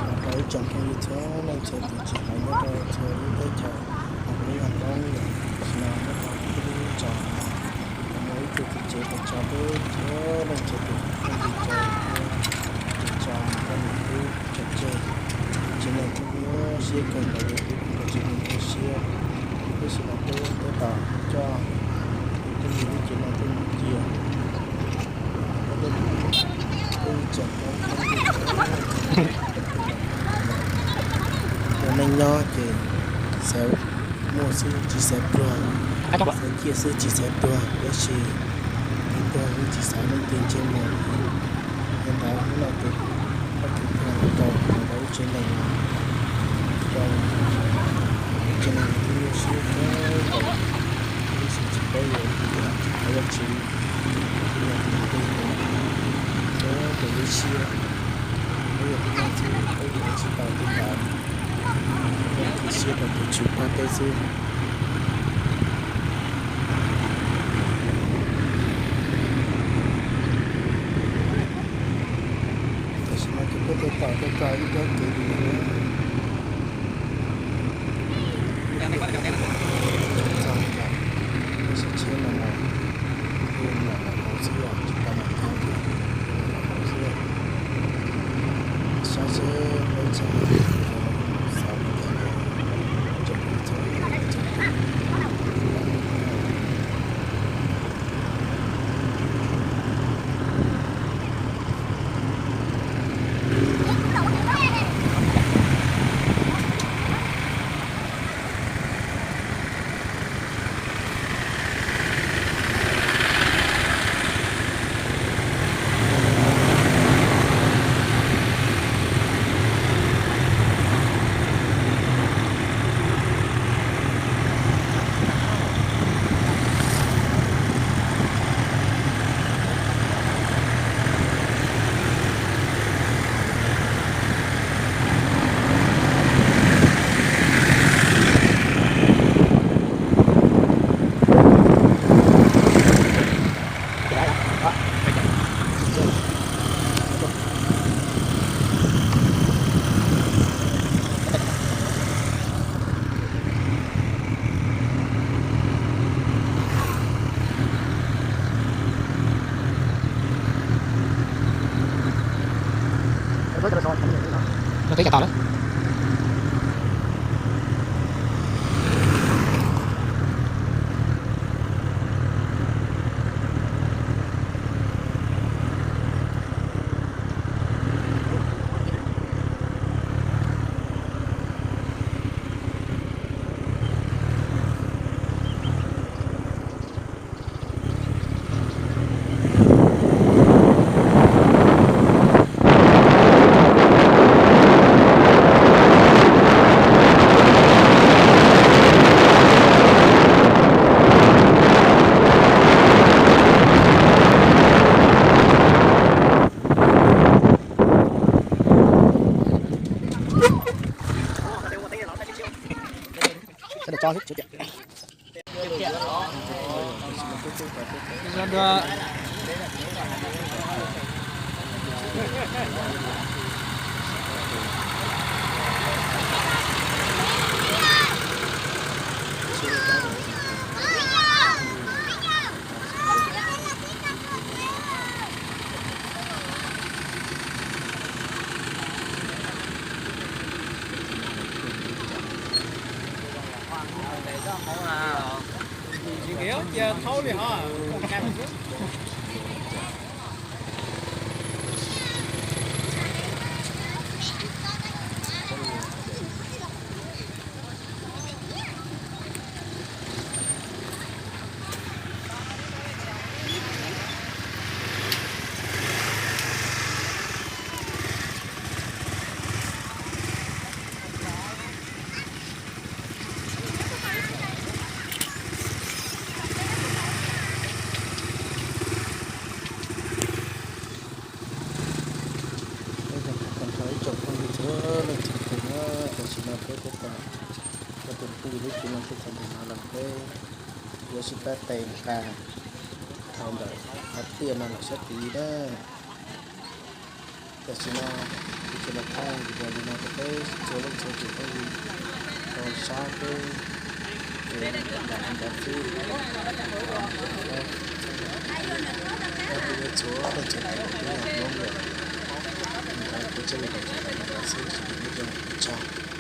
Rau ib tsoom phooj ywg txhua leej txhua tus tsis hais nyob rau txhua lub teb chaws, hos kuv yog Hmoob yom, tam sim no nyob rau peb lub zos no, kuv muaj ib tug txiv tsev tau tso peb txhua leej txhua tus phooj ywg tso, tus tso mus rau nws lub tso tseg, tsev neeg thiab nyuaj siab kawg nkaus li, peb kuj tsis tau nyuaj siab, tab sis mas peb tab tom coj peb phooj ywg lub tsev neeg tuaj mus cia. Ua neej nyob ces xav muaj xwb tsis xav pluag, xav ciaj xwb tsis xav tuag, tab sis kev tuag yeej tsis xav leej twg ntsej muag. Yog ntawd hnub no ces koj kev tuag los rau ntawd ib tsev neeg, rau ib tsev neeg twb nyuaj siab kawg nkaus, tab sis tsis paub yuav ua li cas, tsis paub yuav tsis, yog tus twg, tus ib siab, peb yog tib neeg xwb, peb yuav tsis tau tej ntawd, peb yog ib siab rau tus tswv pab peb xwb. Tam sim no ces peb tuaj txog ib rab kev li no, txog ntawm lub sib tsheb no los, kuj mam los hauv xwb os, tsis tau mam thaub thiab, mam los hauv xwb. Saib seb peb txog xav li cas, tsoom phooj ywg txhua leej txhua tus. Twb cov tau lawm. Peb tag nrho ib tsoom phooj ywg txhua leej txhua tus na, tam sim no peb twb tau, peb tus phooj ywg lub tsev no twb txog ntawm no lawm, peb yuav sib pab tes nqa dhau ntawm qhov tiaj no los sab tid na. Tam sim no kuv tsuas los thaij video li no rau peb txhua leej txhua tus phooj ywg tau saib peb kev nram ntawd xwb. Peb txhua leej txhua tus peb yog Hmoob lawm, ntawd peb thiaj li los tsev nram ntawd xwb, sawv daws nyob zoo, ua tsaug.